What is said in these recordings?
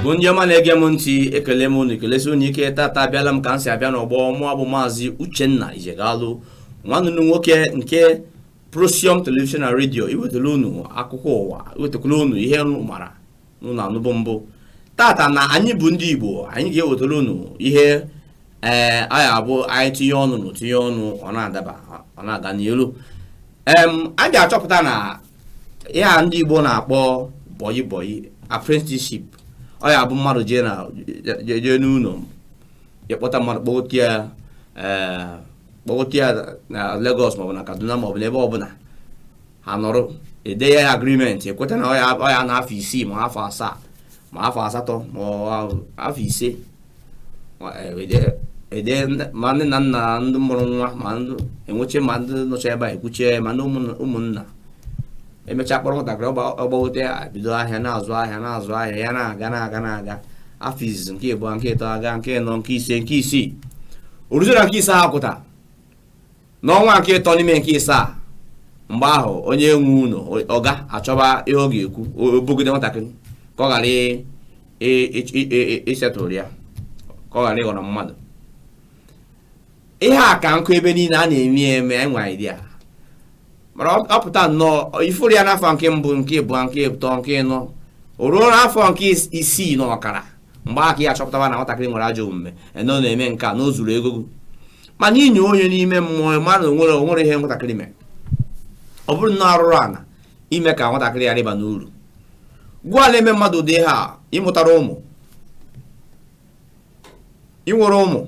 Bụ ndị ọma na-ege m ntị, ekele m unu, ekelesi unu ike. Tata abịala m ka m si abịa n'ọgbọ. Mụọ bụ Maazị Uchenna Ijegalụ, nwanne unu nwoke nke Prosium Television na Radio, iwetara unu akụkọ ụwa, iwetakwara unu ihe unu mara n'ụlọ anụbụ mbụ. Tata na anyị bụ ndị Igbo, anyị ga-ewetara unu ihe ee anyị abụ anyị tinye ọnụ na tinye ọnụ, ọ na-adaba, ọ na-aga n'elu. Anyị ga-achọpụta na ihe a ndị Igbo na-akpọ boy boy apprenticeship, ọ ya bụ mmadụ jee na jee n'ụlọ ya kpọta mmadụ, kpọgote ya, ee, kpọgote ya na Lagos maọbụ na Kaduna maọbụ n'ebe ọbụla ha nọrọ, ede ya agreement, ekweta na ọ ya na afọ 6 ma afọ 7 ma afọ 8 ma ọ afọ 5, ede ma nne na nna ndị mụrụ nwa ma ndị enweche ma ndị nọcha ebe a ekwuchie ma ndị ụmụnna. Emechaa kpọrọ nwatakịrị, ọgbagote ya, bido ahịa, na-azụ ahịa, na-azụ ahịa, ya na-aga, na-aga, na-aga. Afọ izizi, nke ịbụọ, nke ịtọ, aga nke ịnọ, nke ise, nke isii, o ruzie na nke ise ahụ pụta n'ọnwa nke ịtọ n'ime nke ise a. Mgbe ahụ onye nwe ụlọ, ọga, achọba ihe ọ ga-ekwu, obogide nwatakịrị ka ọ ghara isetụrụ ya, ka ọ ghara ịghọrọ mmadụ. Ihe a ka nkụ ebe niile a na-eme eme. Enwe idea mana ọ pụta nnọọ ifuru ya n'afọ nke mbụ, nke ịbụọ, nke ịtọ, nke ịnọ, o ruo n'afọ nke isii na ọkara, mgbe aka ya achọpụtawa na nwatakịrị nwere ajọ omume, na ọ na-eme nke a, na o zuru ego gị. Mana inye onye n'ime mmụọ ma na onwere ihe nwatakịrị mere, ọ bụrụ nnọọ arụrụ ana ime ka nwatakịrị ya rịba n'uru. Gụọ na-eme mmadụ ụdị ihe a, ịmụtara ụmụ, ịnwere ụmụ,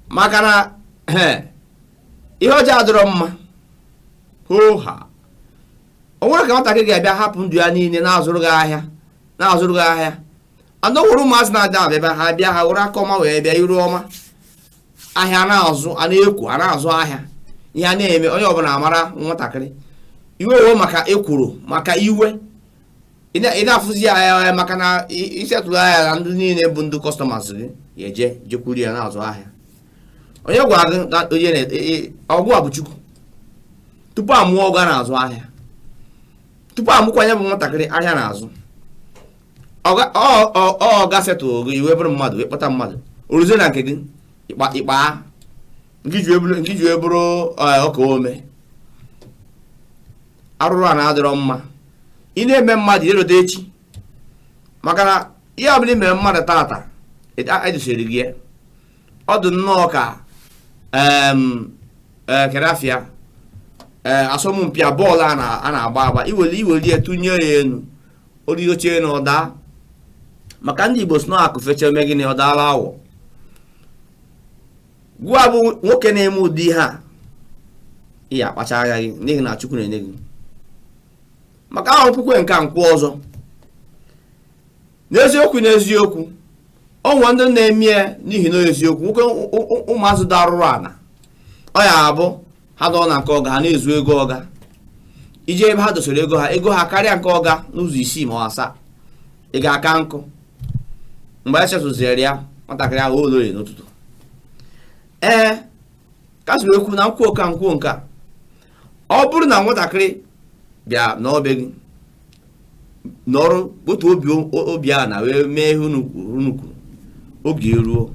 maka na ihe ọjọọ adịrọ mma. Hoo ha, o nwere ka nwatakịrị ga-abịa hapụ ndụ ya niile na-azụrụ gị ahịa, na-azụrụ gị ahịa. Ana o nwere ụmụazị na-adị abịa ebe ha bịa, ha were aka ọma wee bịa, iru ọma, ahịa na-azụ, a na-ekwo, a na-azụ ahịa, ihe a na-eme, onye ọbụla amara nwatakịrị iwe wo maka ekworo, maka iwe ị na-afụzi ya ya, maka na isetụrụ anya na ndị niile bụ ndị customers gị ya eje jekwuru ya na-azụ ahịa. Onye gwara gị na onye ọgwụ a bụ Chukwu? Tupu amụọ ọgụ a na-azụ ahịa, tupu amụkwanye bụ nwatakịrị ahịa na-azụ, ọga setụrụ gị iwe bụrụ mmadụ wee kpọta mmadụ oruzie na nke gị ịkpa ịkpa nke ji wee bụrụ ọka ome. Arụrụ a na-adịrọ mma. Ị na-eme mmadụ erote echi, maka na ihe ọbụla i mere mmadụ tata, edosiri gị ya. Ọ dị nnọọ ka kerafia ee asọmpi a bọọlụ a na-agba agba, iweli ya tụnye ya elu, origoche elu, ọ daa. Maka ndị Igbo si na akụ fecha ome gịnị? Ọ daala awọ. Gụa bụ nwoke na-eme ụdị ihe a, ị ya akpacha anya gị, n'ihi na Chukwu na-enye gị maka ahụ nkwukwe nke nkwụ ọzọ. N'eziokwu, n'eziokwu, onwe ndị na-eme ya n'ihi na eziokwu nwoke ụmụazị dị arụrụ ana, ọ ya abụ ha nọ na nke ọga, ha na-ezu ego ọga. Ije ebe ha dosere ego ha, ego ha karịa nke ọga n'ụzọ isii ma asaa. Ị ga-aka nkụ mgbe e chetụziere ya nwatakịrị ahụ oloye n'ụtụtụ. Ee, kasịrị ekwu na nkwụ oka nkwụ nke a, ọ bụrụ na nwatakịrị bịa n'ọbe gị n'ọrụ otu obi obi a na wee mee ihe unu kwuru, oge eruo,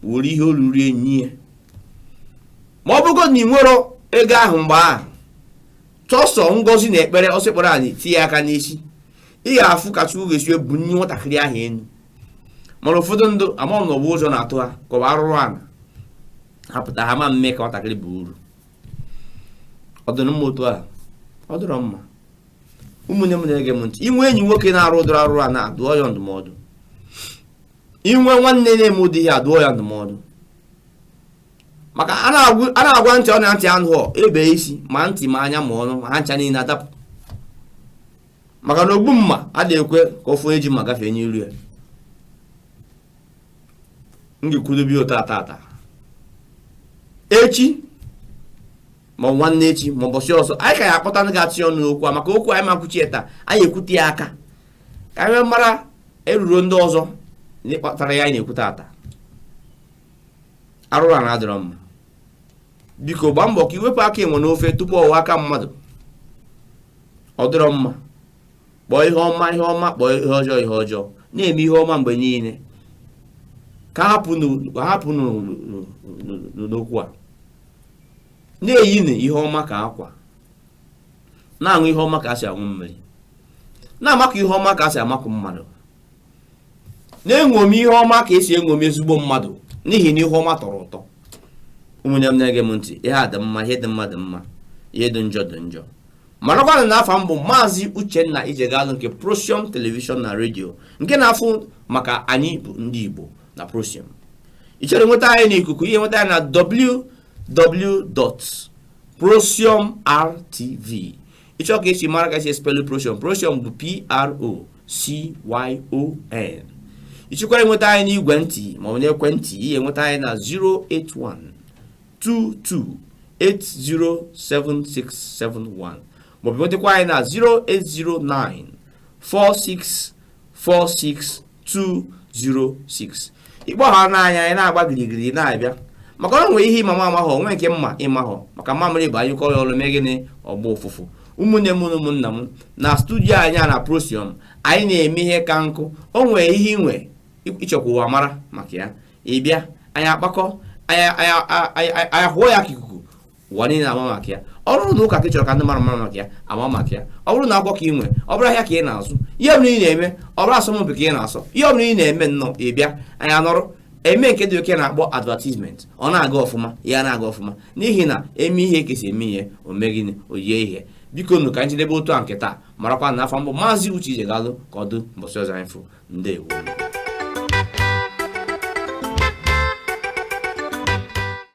were ihe oriri enyi ya. Ma ọ bụrụgo na ị nwere ego ahụ mgbe ahụ, chọsọ ngọzi na ekpere ọsọ kpọrọ anyị tinye aka n'isi, ị ga-afụ ka Chukwu ga-esi ebunye nwatakịrị ahụ elu. Mana ụfọdụ ndụ amaghị na ọ bụ ụjọ na-atụ ha ka ọ bụ arụrụ ana ha pụta ha ma mme ka nwatakịrị bụ uru. Ọ dịrị mma otu a? Ọ dịrọ mma. Ụmụnne m na-ege m ntị, inwe enyi nwoke na-arụ ụdịrị arụrụ a, na-adụọ ya ndụmọdụ. Inwe nwanne na-eme ụdị ihe, adụọ ya ndụmọdụ, maka a na-agwa ntị, ọ na ntị anụghọ ebe isi ma ntị ma anya ma ọnụ ha ncha niile adapụ, maka na ogbu mma adịghị ekwe ka ofu onye ji mma gafee n'iru ya. M ga-ekwudobe ụtọ tata, echi ma ọ nwanne echi ma ụbọchị ọzọ, anyị ka ya akpọta ndị ga-atị ọnụ n'okwu a, maka okwu anyị ma kwuchie taa, anyị ekwute ya aka ka anyị mara eruro ndị ọzọ ndị kpatara ya anyị na-ekwu tata. Arụrụ a na-adịrọ mma. Biko gbaa mbọ ka iwepụ aka enwe n'ofe tupu ọwa aka mmadụ. Ọ dịrọ mma. Kpọọ ihe ọma ihe ọma, kpọọ ihe ọjọọ ihe ọjọọ. Na-eme ihe ọma mgbe niile. Ka hapụ n'okwu a, na-eyinụ ihe ọma ka akwa, na-aṅụ ihe ọma ka a si aṅụ mmiri, na-amakụ ihe ọma ka a si amakụ mmadụ, na-eṅomi ihe ọma ka esi eṅomi ezigbo mmadụ, n'ihi na ihe ọma tọrọ ụtọ. Ụmụnne m na-ege m ntị, ihe a dị mma, ihe dị mma dị mma, ihe dị njọ dị njọ. Marakwanụ na afa m bụ Maazị Uchenna Ijegalụ nke Prosium Television na redio, nke na-afụ maka anyị bụ ndị Igbo na Prosium. Ị chọrọ nweta anyị n'ikuku, ihe nweta anyị na www.prosiumrtv. Ị chọrọ ka esi mara ka esi spelu Prosium, Prosium bụ P-R-O-C-Y-O-N. Ị chọkwara nweta anyị n'igwe ntị maọbụ n'ekwentị, ihe nweta anyị na 081 22 807671, maọbụ nwetakwa anyị na 0809 4646206. Ịkpọ ha n'anya, anyị na-agba girigiri na-abịa, maka ọ nwere ihe ịma amahọ, onwe nke mma ịmahọ, maka mamịrị bụ anyụkọ ya ọrụ mee gịnị, ọgba ụfụfụ. Ụmụnne m na ụmụnna m, na studio anyị a na Prosium, anyị na-eme ihe ka nkụ. O nwere ihe inwe ịchọkwa ụwa mara maka ya, ị bịa anyị akpakọ, anyị hụọ ya ka ikuku, ụwa niile ama maka ya. Ọ bụrụ na ụka ka ị chọrọ ka ndị mara mara maka ya, ama maka ya. Ọ bụrụ na akwụkwọ ka ị nwe, ọ bụrụ ahịa ka ị na-azụ, ihe ọbụla ị na-eme, ọ bụrụ asọmpi ka ị na-asọ, ihe ọbụla ị na-eme, nnọọ ị bịa anyị anọrọ eme nke dị oke na-akpọ advertisement. Ọ na-aga ọfụma, ya na-aga ọfụma, n'ihi na eme ihe ka esi eme ihe, o mee gịnị, o yie ihe. Biko nụ, ka njedebe otu a nke taa. Marakwa na afọ mbụ Maazị Uche Ijegalụ, ka ọ dị mbọsị ọzọ anyị fụ. Ndewo.